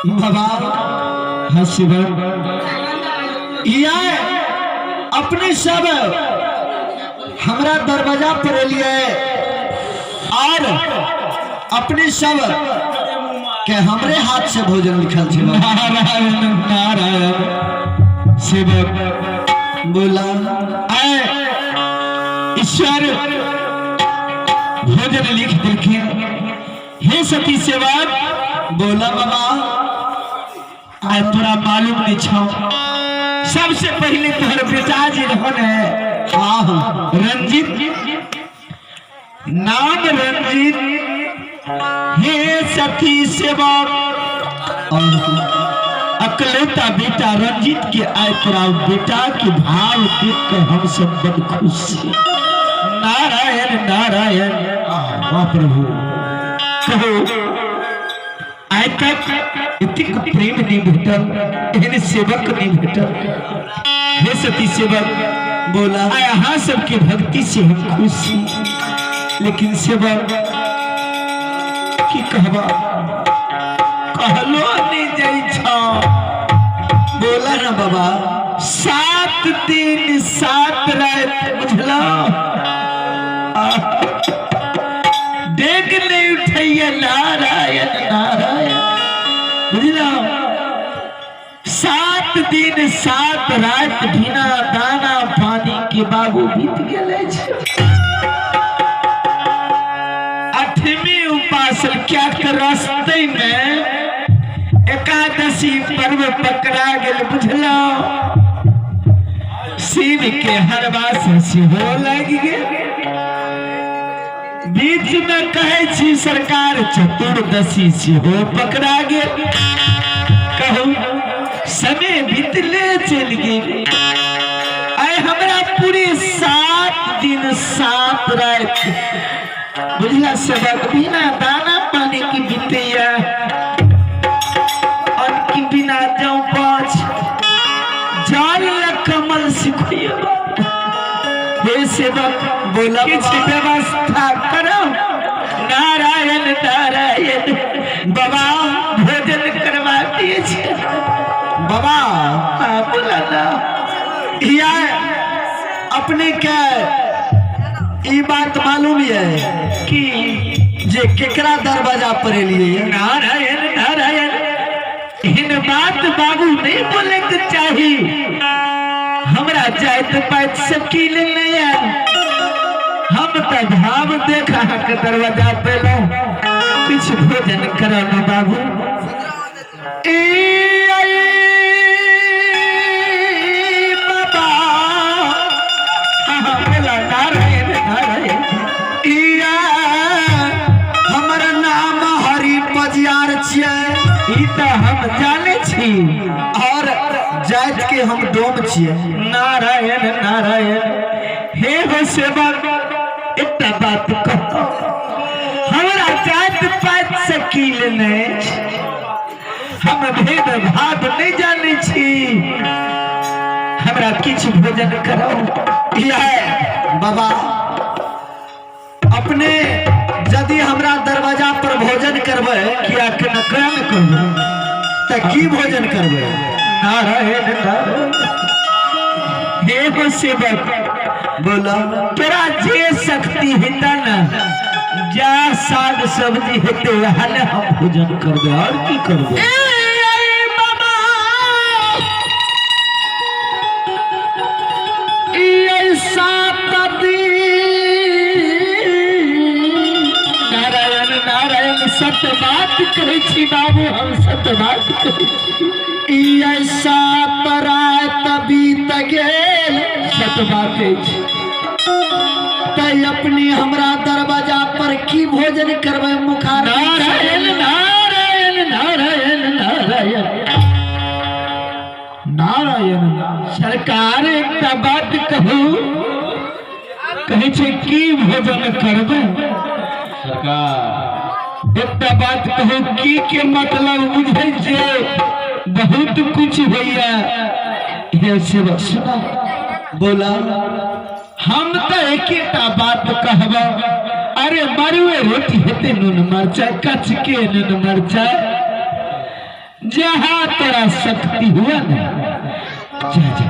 बाबा हाँ सेवक ये अपने सब हमरा दरवाजा पर एलिए और अपने सब के हमरे हाथ से भोजन लिखल छै बाबा। नारायण नारायण सेवक बोला आए ईश्वर भोजन लिख देलखिन। हे सती सेवक बोला बाबा आय तोरा मालूम नहीं छौ, सबसे पहले तोहर बेटा जी रहन है। हाँ हाँ रंजीत नाम रंजीत। हे सखी सेवक अकलौता बेटा रंजीत के आय तोरा बेटा के भाव देख के हम सब बड़ खुश छी। नारायण नारायण। वाह प्रभु। कहो आइ तक इतिक प्रेम नहीं भेटल, एहन सेवक नहीं भेटल। हे सती सेवक बोला आय अहाँ सबके भक्ति से हम खुश छी, लेकिन सेवक की कहबा कहलो नहीं जाइ छौ। बोला ना बाबा। 7 दिन 7 रात बुझलो डेग नहीं उठैया। नारायण नारायण। बुझलो 7 दिन 7 रात बिना दाना पानी के बाबू बीत गेल अछि। 8वीं उपासल क्या के रास्ते में एकादशी पर्व पकड़ा गेल। बुझलो शिव के हरवा से सेहो लागि गेल। बीच में कहै छी सरकार चतुर्दशी सेहो पकड़ा गेल। कहू समय बीतले चलि गेल। आइ हमरा पूरे 7 दिन 7 राति बुझला सेवक बिना दाना पानी के बीतैया और की बिना जौ पाछ जल ल कमल सिखैया। हे सेवक बोला किछु बाबा। व्यवस्था करो। नारायण नारायण। बाबा भोजन करवा दिए छे। बाबा हाँ, बोला ना। ये अपने के ई बात मालूम ये कि जे केकरा दरवाजा पर एलिए? नारायण नारायण। एहन बात बाबू नहीं बोले के चाही। हमरा जाइत पाइत शकील नहीं आयल। हम तो भाव देख अहाँके दरवाजा पेलहुँ। किछु भोजन करो ना बाबू। ई आई बाबा। हाँ, बोला नारायण नारायण। इया हमर नाम हरि पजियार छियै। ई तऽ हम जानै छी। और जाइत के हम डोम छियै। नारायण नारायण। हे हो सेवक एकटा बात कहो, हमरा जात पात से की लेने अछि? हम भेद भाव नहीं जानै छी। हमरा किछु भोजन करो। इया बाबा अपने यदि हमरा दरवाजा पर भोजन करबै किया के न कया न करबै? तऽ की भोजन करबै? नारायण नारायण। हे हो सेवक बोला तोरा जे शक्ति हेतै न, जा साग सब्जी हेतै वएह ने हम भोजन करबै और की करबै। 7 दिन नारायण नारायण। सत्य बात कहै छी बाबू, हम सत्य बात कहै छी। ई 7 रात बीत गेल। सत्य बात अछि। तै अपने हमरा दरवाजा पर की भोजन करबै मुखार? नारायण नारायण नारायण नारायण नारायण। सरकार एकटा बात कहू, कहै छै की भोजन करबै? सरकार एकटा बात कहू, की के मतलब बुझै छै? बहुत कुछ होइया। हे सेवक सुना। बोला हम तऽ एकेटा बात कहब, अरे मरुए रोटी हेतै नून मरचाइ, कचके नून मरचाइ। जहाँ तोरा शक्ति हुआ ने जा जा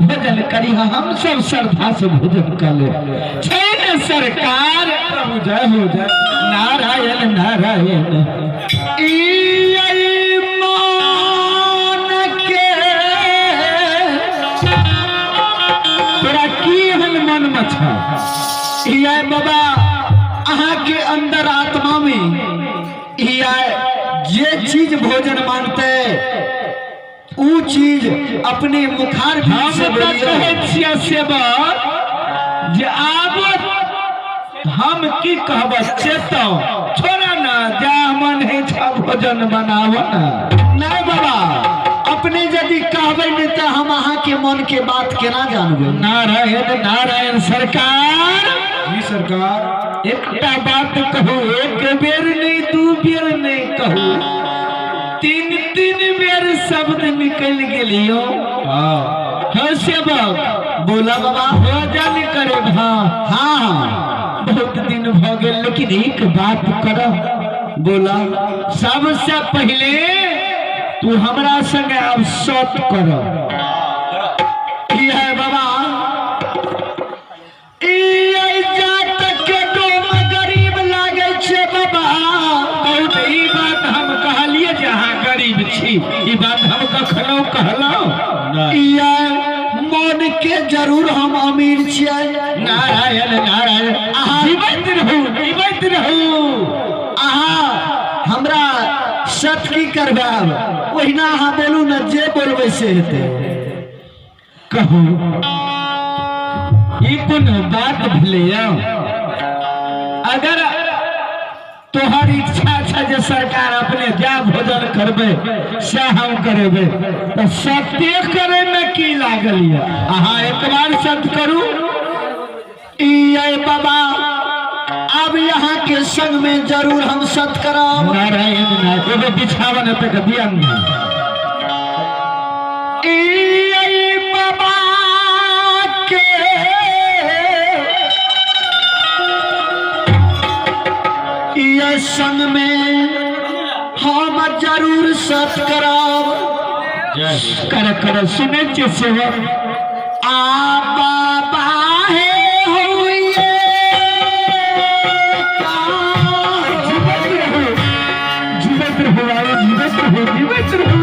भोजन करी, हम सब श्रद्धा से भोजन कर ले छै ने सरकार। प्रभु जय हो जय। नारायण नारायण। ई आई मान के तोरा की एहन मन में छ? ई आई बाबा, अहाँ के अंदर आत्मा में ई आई जे चीज भोजन मांगते ऊ चीज अपने मुखार हम से तऽ बोलिए। कहै छियै सेवक जे आब हम की कहब, चेतो छोड़ा ना, जा मन है छ भोजन बनाव ना। नहीं बाबा, अपने यदि कहबै नहीं तो हम अहाँ के मन के बात केना जानबै? नारायण नारायण। सरकार। जी सरकार। एकटा बात कहू, एक बेर नहीं, दू बेर नहीं कहू, तीन तीन बेर शब्द निकल गेलियो। हाँ। हाँ सेवक। बोला बाबा। भोजन करे। हाँ। हाँ। बहुत दिन भ गेल, लेकिन एक बात कर। बोला। सबसे पहले तू हमरा संगे आब सत कर। की है बाबा, ई एहि जात के डोम गरीब लागै छै बाबा? कहू तऽ, ई बात हम कहलिए जे अहाँ गरीब छी? ई बात हम कखनो कहलहुँ? नहीं। ई मन के जरूर हम अमीर छियै। नारायण नारायण। अहाँ जीवैत रहू, जीवैत रहू। अहाँ हमरा सत की करबाब? ओहिना अहाँ बोलू ने, जे बोलबै से हेतै। कहू, ई कोनो बात भेलैया? अगर तोहर इच्छा छै जे सरकार अपने जा भोजन करबै से हम करेबै, तऽ सत्य करे में की लागल यऽ? अहाँ एक बार सत्य करू। ई अइ बाबा, अब यहाँ के संग में जरूर हम सत करब। नारायण नारायण। एगो बिछावन तक दिया ने। ई अइ बाबा के ये संग में हम जरूर सत करब। कर कर, सुनै छियै सेवक? आ बाबा हे होइए। जीवैत रहू, जीवैत रहू, आउ जीवैत रहू, जीवैत रहू।